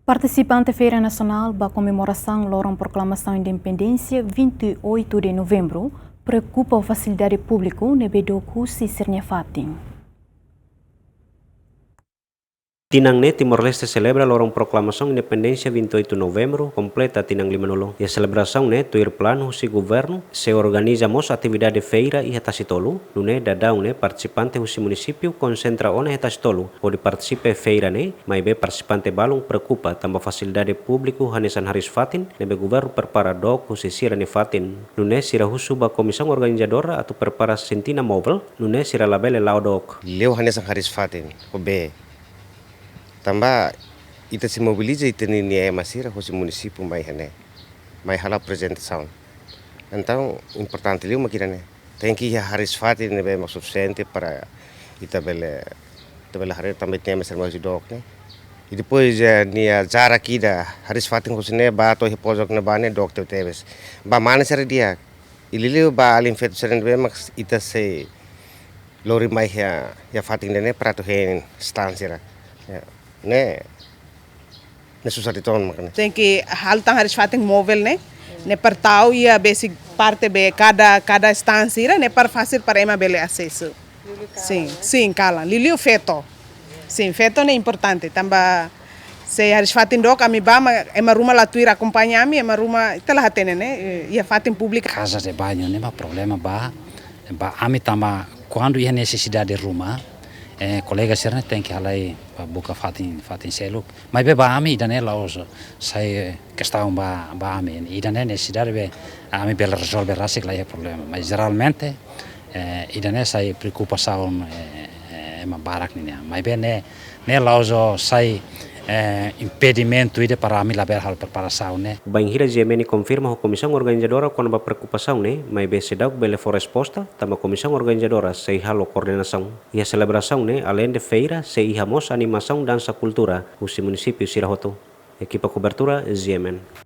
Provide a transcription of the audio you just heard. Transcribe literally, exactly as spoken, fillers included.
Partisipante Feira Nasionál ba komemorasaun loron proklamasaun independénsia vinte e oito de novembro preokupa ho fasilidade públiku ne'ebé dook husi sira-nia fatin. Tinan ne'e Timor-Leste selebra loron proklamasaun independénsia vinte e oito novembro, kompleta tinan limanulu. Iha selebrasaun ne'e tuir planu husi governu, sei organiza mós atividade feira iha Tasitolu, nune'e daudaun ne'e partisipante husi munisípiu konsentra ona iha Tasitolu, hodi partisipa feira ne'e, maibé partisipante balun preokupa tanba fasilidade públiku hanesan hariis-fatin ne'ebé governu prepara dook husi sira-nia fatin. Nune'e sira husu ba komisaun organizadora atu prepara sentina móvel, nune'e sira labele la'o dook. Liu hanesan hariis-fatin, ho bee. Tanba ita sei mobiliza ita-nia ema sira husi munisípiu mai iha ne'e, mai halo aprezentasaun. Entaun, importante liu mak ida-ne'e. Tenke iha hariis-fatin ne'ebé mak sufisiente para ita bele, ita bele haree tanba ita-nia ema sira mai husi dook ne'e. I depois, eh, nia jarak ida hariis-fatin husi ne'e ba to'o iha pojok ne'ebá ne'e dook tebetebes. Ba mane sira di'ak. I liuliu ba alin feto sira ne'ebé mak ita sei lori mai iha, iha fatin ida-ne'e para atu hein están sira. Ya. Ne'e, ne'e susar uitoan mak ne'e. Tenke halo tan hariis-fatin móvel ne'e, ne'e para tau iha besik parte be kada, kada están sira, ne'e para fasil para ema bele asesu. Sin, sin, kalan. Liuliu feto. Sin, feto ne'e importante. Tanba se hariis-fatin dook ami bá mak ema ruma la tuir akompaña ami, ema ruma ita la hatene ne'e, eh, iha fatin públiku. Casa de banho ne'e mak problema ba, ba ami tanba kuandu iha nesesidade ruma, eh, kolega sira-ne'e tenke halai ba buka fatin, fatin seluk. Maibé ba ami ida-ne'e la'ós sai, eh, kestaun ba, ba ami. Ida-ne'e nesesidade be ami bele rezolve rasik la iha problema. Mas jeralmente, eh, ida-ne'e sai preokupasaun, eh, eh, ema barak nian. Maibé ne'e, ne'e la'ós sai, eh, impedimentu ida para ami labele halo preparasaun ne'e. Bainhira GMN konfirma ho komisaun organizadora kona-ba preokupasaun ne'e, maibé seidauk bele fó resposta, tanba komisaun organizadora sei halo koordenasaun. Iha selebrasaun ne'e, aleinde feira, sei iha mós animasaun dansa kultura husi munisípiu sira hotu. Ekipa kobertura, GMN.